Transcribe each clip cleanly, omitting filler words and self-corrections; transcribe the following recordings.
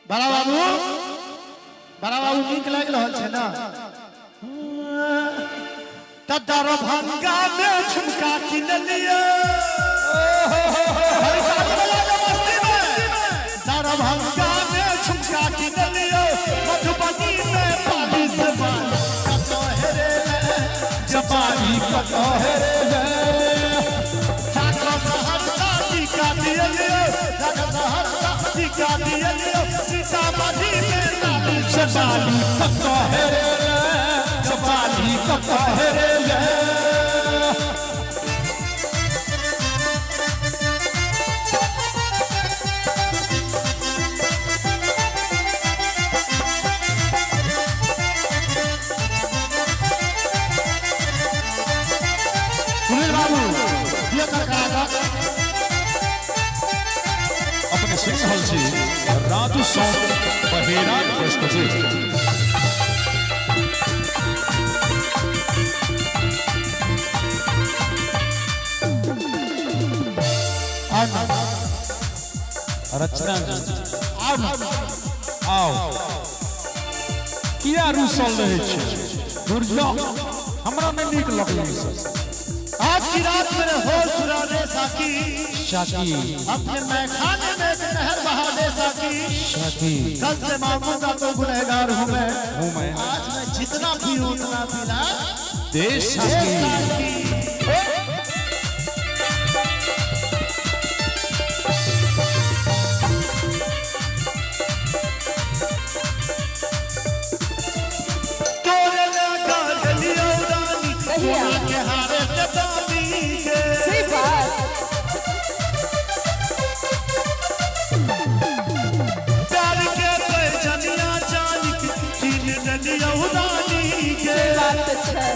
बड़ा बाबू, बड़ा बाबू नीक लागि रहल छै ने? त दरभंगा में झुमका किनलियै, दरभंगा में झुमका किनलियै, मधुबनी में पाली से कतऽ हेरेलै जपानी, कतऽ हेरेलै। जाकऽ सहरसा टीका दियलियै, जाकऽ सहरसा टीका दियलियै, सीतामढ़ी में लाली से बाली कतऽ हेरेलै जपानी, कतऽ हेरेलै। सुनील बाबू दिअ करकरा कऽ। अपने सुनि रहल छी राजू साउंड बहेराक प्रस्तुति। आउ ना। रचना जी। आउ ना। आउ, किया रूसल रहै छी? दूर जाउ, हमरा नहि नीक लगलै ई सब। आज की रात मेरे होश उड़ा दे साकी, साकी, अपने मैं खाने में एक नहर बहा दे साकी, साकी, कल से मांगूंगा तो गुनहगार हूँ मैं, हूँ मैं, आज मैं जितना पीऊँ उतना पिला दे दे साकी। साकी। तोरे लगा गलियो रानी, कहिया? सोना के हारे के दानी के। सही बात। प्यार के पैजनिया जानी के कीन लेलियो रानी के। से बात तऽ छै।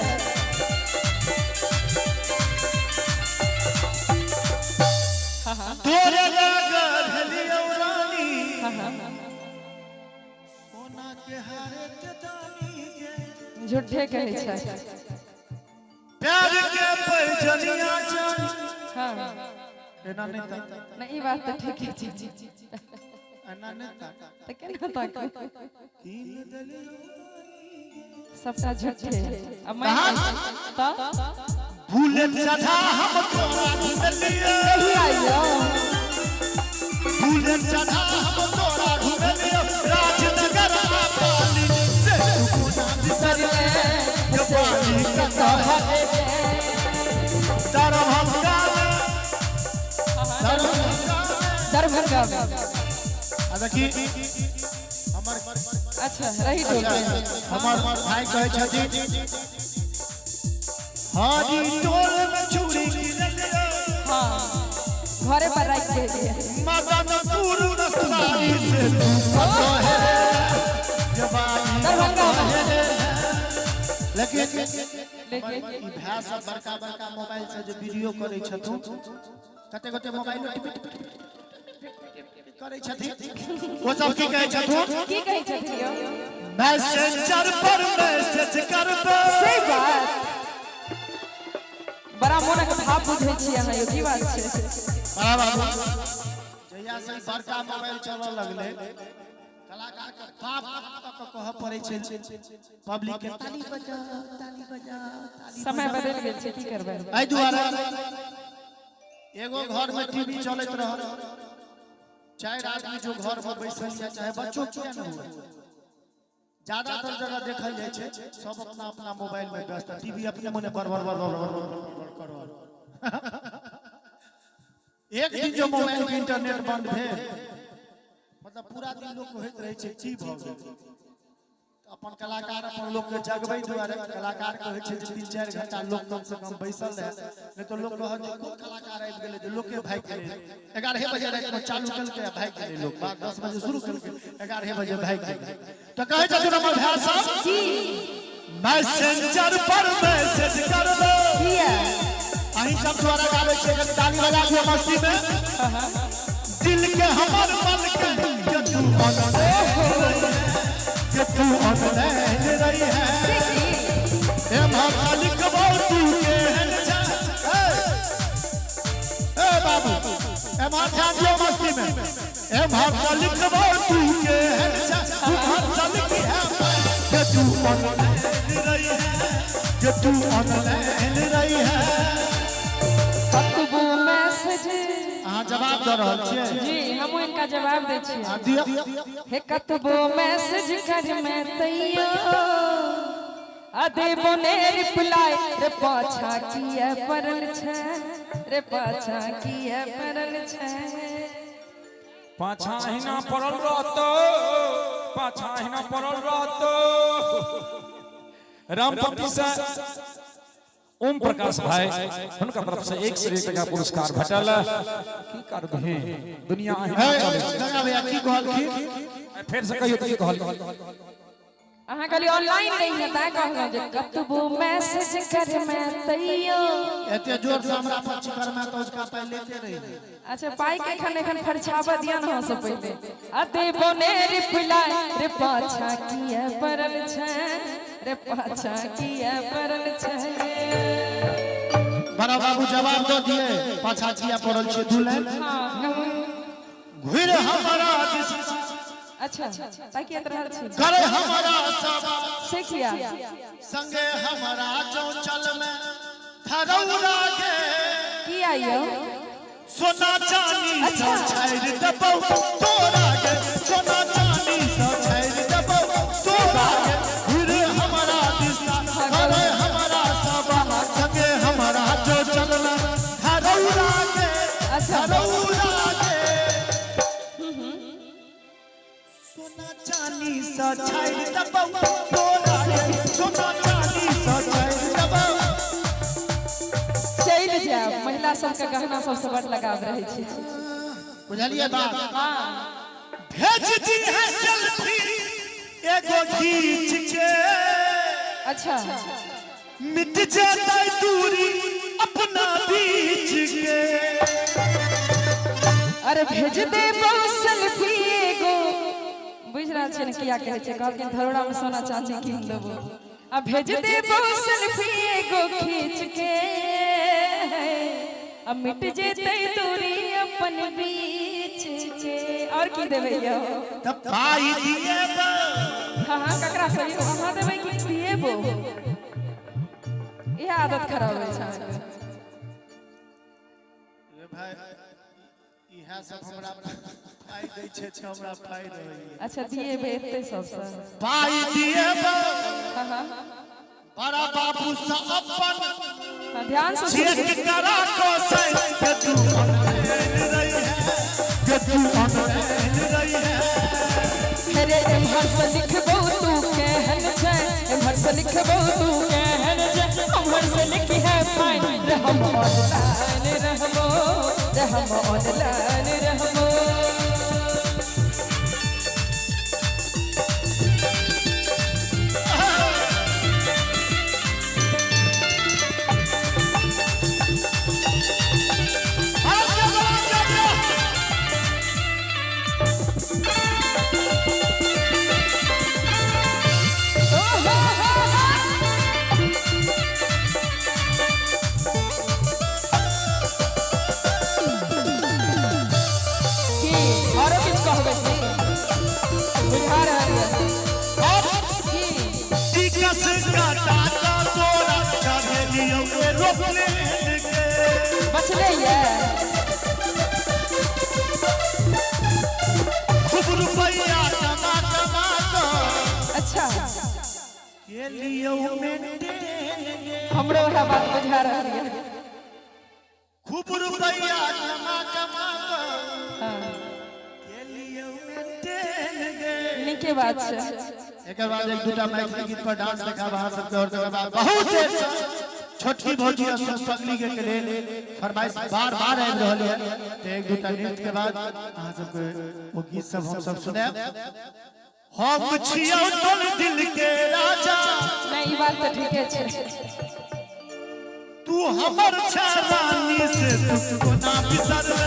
तोरे लगा गलियो रानी, सोना के हारे के दानी के। झूठे कहै छै। प्यार के पैजनिया जानी। एना नहि ताक। नहि, ई बात तऽ ठीके छै। एना नहि ताक। तऽ केना ताकू? कीन देलियो। सबटा झूठे आ मैं तऽ बुलेट चढ़ा हम तोरा घुमेलियो। कहिया यौ? बुलेट चढ़ा हम तोरा घुमेलियो, राजनगर आ पाली से तू कोना बिसरले जवानी कतऽ हेरेले। दरभंगा में, दरभंगा में, दरभंगा में। आ देखी हमर अच्छा रही टोल। हमर भाई कहै छथिन हाजी टोल में चूड़ी किनलियो, हाँ, घरे पर राखि देलियै। मदनपुर रसवारी से तू कतऽ हेरेले जवानी दरभंगा में। लेकिन लेकिन ई भाय सब बड़का बड़का मोबाइल से जे वीडियो करै छथुन, कते कते मोबाइल टिप टिप टिप करै छथिन, ओ सब की कहै छथुन? की कहै छथिन यौ? मैसेंजर पर मैसेज करबै। से बात, बड़ा मोनक भाव बुझै छी अहाँ यौ, की बात छै? बड़ा बाबू, जहिया से ई बड़का मोबाइल चलऽ लगलै, कलाकार के बाप कऽ के कहऽ पड़ै छै पब्लिक के, ताली बजाओ, ताली बजाओ, ताली। समय बदलि गेल छै, की करबै? एहि दुआरे एगो घर में टीवी चलैत रहल, चारि आदमी जो घर में बैसल छै, चाहे बच्चो किया ने हुए, ज्यादातर जगह देखल जाइ छै सब अपना अपना मोबाइल में व्यस्त, टीवी अपने मने बर बर बर बर बर बर बर कर। एक दिन जो मोबाइल के इंटरनेट बंद भेल, मतलब पूरा दिन लोक होइत रहै छै की भऽ गेल। अपन कलाकार अपन लोक के जगबै दुआरे कलाकार के होइ छै जे 3-4 घंटा लोक कम से कम बैसल रहै, नहि तऽ लोक कहत जे कोन कलाकार आबि गेलै जे लोके भागि गेलै। 11 बजे रातिमे चालू केलकै आ भागि गेलै लोक। 10 बजे शुरू केलकै, 11 बजे भागि गेलै। तऽ कहै छथिन हमर भाय साहब, मैसेंजर पर मैसेज करबै। किया? अहीं सब द्वारा गाबै छियै, कनि ताली बजा दियौ मस्ती में। दिल के हमर मलके के तू ऑनलाइन, के तू ऑनलाइन रही है। से की? ए मालिक बहु तू केहन छै। ए ए बाबू, ए एम्हर ध्यान दियौ मस्ती में। एम्हर से लिखबो तू के है, उम्हर से लिखी है के तू ऑनलाइन रही है, के तू ऑनलाइन रही है। कतबो मैसेज। अहाँ जवाब दऽ रहल छियै? जी, हमहूँ इनका जवाब दै छियै। अहाँ दियौ। हे कतबो मैसेज कर में तैयो आ देबो ने रिप्लाई, रे पाछा किया पड़ल छै, रे पाछा किया पड़ल छै। पाछा अहिना पड़ल रहतो, पाछा अहिना पड़ल रहतो। रामपट्टी से ओम प्रकाश भाई, हुनका तरफ से 101 टका पुरस्कार भेटल। की करबही, दुनिया अहिना हे चलै छै। गंगा भैया की कहलखिन? फेर से कहियो, की कहल? अहाँ कहलियै ऑनलाइन नहीं है, तैं कहलहुँ जे कतबो मैसेज कर में तैयो। एते जोर से हमरा पर चिकरमे तऽ उसका पाइ लेते रही। अच्छा, पाई के एखन एखन फरछाबऽ दिअ ने अहाँ से पहिले। आ देबो ने रिप्लाई, रे पाछा किया पड़ल छै, रे पाछा किया पड़ल छै। बड़ा बाबू जवाब दऽ दिए, पाछा किया पड़ल छै। दू लाइन। हाँ, कहू। घुरि हमरा दिस। अच्छा, ताकियत रहल छी। करे हमरा सब। से किया? संगे हमरा चौचल में धरौरा गे। किया यौ? सोना चानी सब छाड़ि देबौ तोरा गे, सोना चानी सब छाड़ि देबौ तोरा गे। घुरि हमरा दिस करे हमरा सब, संगे हमरा चौचल में धरौरा गे। अच्छा। धरौरा गे, सोना चानी सा छाड़ि देबौ तोरा गे, सोना चानी सा छाड़ि देबौ। चलि जायब, महिला सबके गहना सबसे बड़ लगाव रहै छै। बुझलियै बात? हाँ। भेज दी है सेल्फी एगो खींच के। अच्छा। मिट जेतै दूरी अपना बीच के। अरे भेज देबौ सेल्फी एगो, बुझि रहल छियै ने किया कहै छै? कहलखिन धरोड़ा में सोना चांदी कीन देबो। आ भेज देबौ सेल्फी एगो खींच के, आ मिट जेतै दूरी अपन बीच के। और की देबै यौ? तब पाई दिए। हाँ हाँ, ककरा से यौ? अहाँ देबै कि दिएबो? इएह आदत खराब होइ छै अहाँके। रे भाई, इएह सब हमरा पाई दै छै, छै हमरा पाई रहैए। अच्छा, दिएबै एतै सबसँ। पाई दिए। हाँ हाँ। बड़ा बाबू से अपन हाँ, ध्यान से चेक सुनिए। करा को साइन के तू ऑनलाइन रही है, के तू ऑनलाइन रही है। अरे एम्हर से लिखबौ तू केहन छै, एम्हर से लिखबौ तू केहन छै, ओम्हर से लिखी है फाइन, रे हम ऑनलाइन रहबो, रे हम ऑनलाइन रहबो। ओ हो हो हो। की औरो किछु कहबै की? बुझा रहल यऽ की? टिकस काटा का तोरा चढ़ेलियौ एरोप्लेन के। बचले यऽ? खूब रुपैया कमा कमा कऽ अच्छा। केलियौ मेंटेन गे। हमरो वएह बात बुझा रहल यऽ। खूब रुपैया कमा कमा कऽ हाँ। केलियौ मेंटेन गे। नीके बात छै। एकर बाद एक दूटा मैथिली गीत पर डांस देखाब अहाँ सबके और तकर बाद बहुत देर से छोटकी भौजी और सगली के लेल फरमाइश बार बार आबि रहल है, तऽ एक दूटा नृत्य के बाद अहाँ सबके ओ गीत सब हम सब सुनायब। हम छियौ तोर दिल के राजा। नहि, ई बात तऽ ठीके छै। तू हमर छै रानी, से तू कोना बिसरबे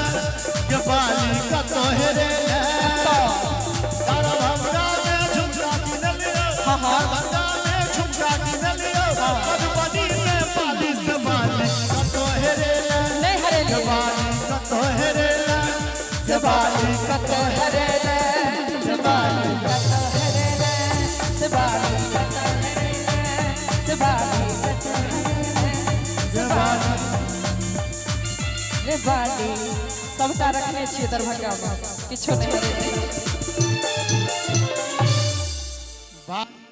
के बाली कतौ हेरेले। दरभंगा में झुमका किनलियौ, दरभंगा में झुमका किनलियौ, मधुबनी में बाली से बाली कतौ हेरेले। नहि हरेलियै। बाली कतौ हेरेले। से बाली कतऽ हरेले, से बाली कतऽ हरेले, से बाली कतऽ हरेले, से बाली कतऽ हरेले, से बाली, रे बाली सबटा रखने छियै दरभंगामे, किछो नहि हरेले। वाह।